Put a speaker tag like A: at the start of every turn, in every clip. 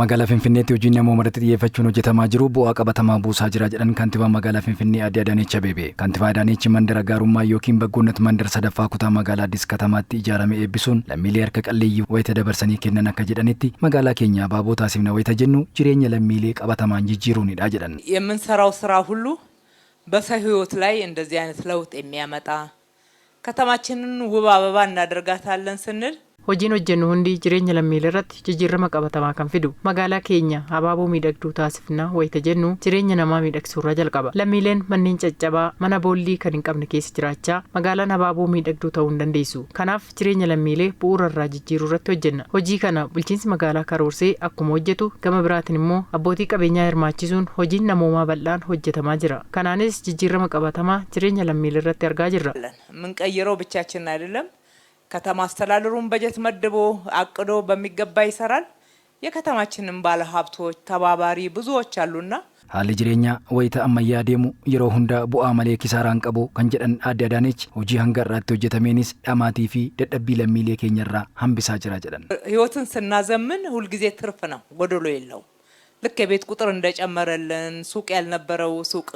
A: Magaalaa Finfinneetti hojiin namooma irratti xiyyeeffachuun hojjetamaa jiru bu'aa qabatamaa buusaa jira jedhan kantiibaan magaalaa Finfinnee Aadde Adaanech Abeebee. Kantiibaa Adaanech mandara gaarummaa yookiin Baggoonnat mandar sadaffaa kutaa magaalaa Addis Katamaatti ijaarame eebbisuun lammiilee harka qalleeyyii wayita dabarsanii kennan akka jedhanitti, magaalaa keenya abaaboo taasifna wayita jennu jireenya lammiilee qabatamaan jijjiiruunidha jedhan.
B: የምንሰራው ስራ ሁሉ በሰው ሕይወት ላይ እንደዚህ አይነት ለውጥ የሚያመጣ፣ ከተማችንን ውብ አበባ እናደርጋታለን ስንል
C: Hojiin hojjennu hundi jireenya lammiilee irratti jijjiirama qabatamaa kan fidu, magaalaa keenya abaaboo miidhagduu taasifna wayita jennu jireenya namaa miidhagsuurraa jalqaba. Lammiileen manneen caccabaa, mana boollii kan hin qabne keessa jiraachaa magaalaan abaaboo miidhagduu ta'uu hin dandeessu. Kanaaf jireenya lammiilee bu'uura irraa jijjiiruu irratti hojjenna. Hojii kana bulchiinsi magaalaa karoorsee akkuma hojjetu, gama biraatiin immoo abbootii qabeenyaa hirmaachisuun hojiin namoomaa bal'aan hojjetamaa jira. Kanaanis jijjiirama qabatamaa jireenya lammiilee irratti argaa jirra.
B: የምንቀይረው ብቻችንን አይደለም። ከተማ አስተዳደሩን በጀት መድቦ አቅዶ በሚገባ ይሰራል። የከተማችንን ባለ ሀብቶች ተባባሪ ብዙዎች አሉና
A: Haalli jireenyaa wayita ammayyaa deemu yeroo hunda bu'aa malee kisaaraan qabu kan jedhan Aadde Adaanech, hojii hanga irraatti hojjetameenis dhamaatii fi dadhabbii lammiilee keenyarraa hambisaa jira jedhan.
B: ህይወትን ስናዘምን ሁልጊዜ ትርፍ ነው፣ ጎደሎ የለውም። ልክ የቤት ቁጥር እንደጨመረልን ሱቅ ያልነበረው ሱቅ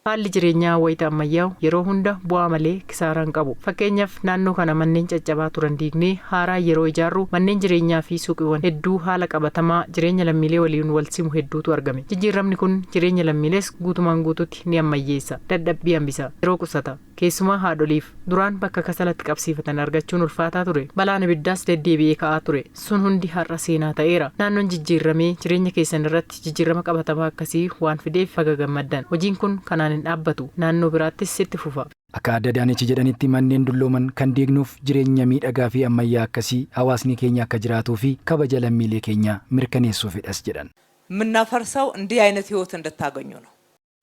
C: Haalli jireenyaa wayita ammayyaa'u yeroo hunda bu'aa malee kisaaraa hin qabu. Fakkeenyaaf, naannoo kana manneen caccabaa turan diignee haaraa yeroo ijaarru manneen jireenyaa fi suuqiiwwan hedduu haala qabatamaa jireenya lammiilee waliin wal simu hedduutu argame. Jijjiiramni kun jireenya lammiilees guutumaan guututti ni ammayyeessa. Dadhabbii hambisa. Yeroo qusata. Keessumaa haadholiif duraan bakka kasalatti qabsiifatan argachuun ulfaataa ture. Balaan ibiddaas deddeebi'ee ka'aa ture. Sun hundi har'a seenaa ta'eera. Naannoon jijjiiramee jireenya keessan irratti jijjiirama qabatamaa akkasii waan fideef baga gammaddan. Hojiin kun kanaan hin dhaabbatu. Naannoo biraattis itti fufa.
A: Akka Aadde Adaanech jedhanitti, manneen dullooman kan diignuuf jireenya miidhagaa fi ammayyaa akkasii hawaasni keenya akka jiraatuu fi kabaja lammiilee keenyaa mirkaneessuufidhas jedhan.
B: የምናፈርሰው እንዲህ አይነት ህይወት እንድታገኙ ነው።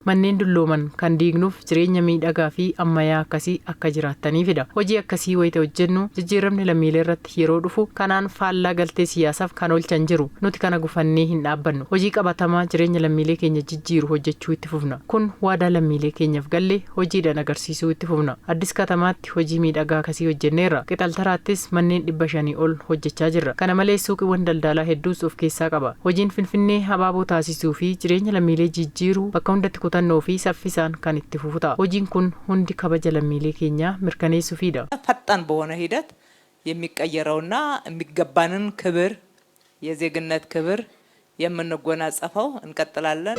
C: Manneen dullooman kan diignuuf jireenya miidhagaa fi ammayyaa akkasii akka jiraattaniifidha. Hojii akkasii wayita hojjennu jijjiiramni lammiilee irratti yeroo dhufu kanaan faallaa galtee siyaasaaf kan oolchan jiru. Nuti kana gufannee hin dhaabbannu. Hojii qabatamaa jireenya lammiilee keenya jijjiiru hojjechuu itti fufna. Kun waadaa lammiilee keenyaaf galle hojiidhaan agarsiisuu itti fufna. Addis Katamaatti hojii miidhagaa akkasii hojjenneerra. Qixaltaraattis manneen 500 ol hojjechaa jirra. Kana malees suuqiiwwan daldalaa hedduus of keessaa qaba. Hojiin Finfinnee abaaboo taasisuu fi jireenya lammiilee jijjiiruu bakka hundatti kutannoo fi saffisaan kan itti fufu ta'a. Hojiin kun hundi kabaja lammiilee keenyaa mirkaneessuufidha.
B: ፈጣን በሆነ ሂደት የሚቀየረውና የሚገባንን ክብር፣ የዜግነት ክብር የምንጎናጸፈው እንቀጥላለን።